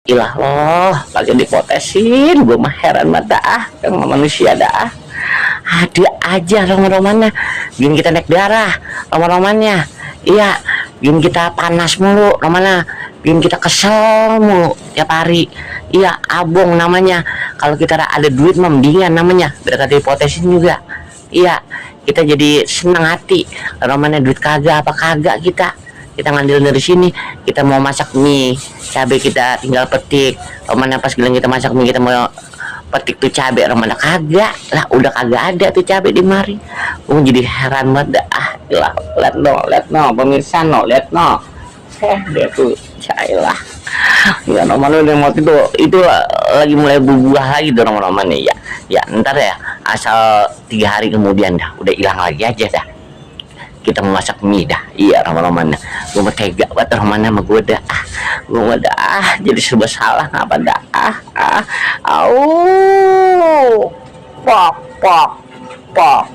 ilah loh, lagi dipotesin, gue mah heran banget dah, sama manusia dah. Ada aja roman-romannya, bikin kita naik darah, roman-romannya. Iya, bikin kita panas mulu, romannya, bikin kita kesel mulu tiap hari. Iya, abong namanya. Kalau kita ada duit mah mendingan namanya, biar kata dipotesin juga. Iya, kita jadi senang hati, romannya duit kagak apa kagak kita ngambil dari sini. Kita mau masak mie cabai, kita tinggal petik. Romana pas bilang kita masak mie, kita mau petik tuh cabai, Romana kagak lah, udah kagak ada tuh cabai di mari. Jadi heran banget dah. Lah, lihat no pemirsa, no lihat no, dia tuh cailah ya. Romana udah mau itu lagi mulai berbuah lagi tuh Romana ya. Ya ntar ya, asal 3 hari kemudian dah udah hilang lagi aja dah. Kita memasak mie dah. Iya, Romana gue mau tega banget Romana sama gue dah. Gue mau dah jadi serba salah ngapa dah. Au pop pop pop.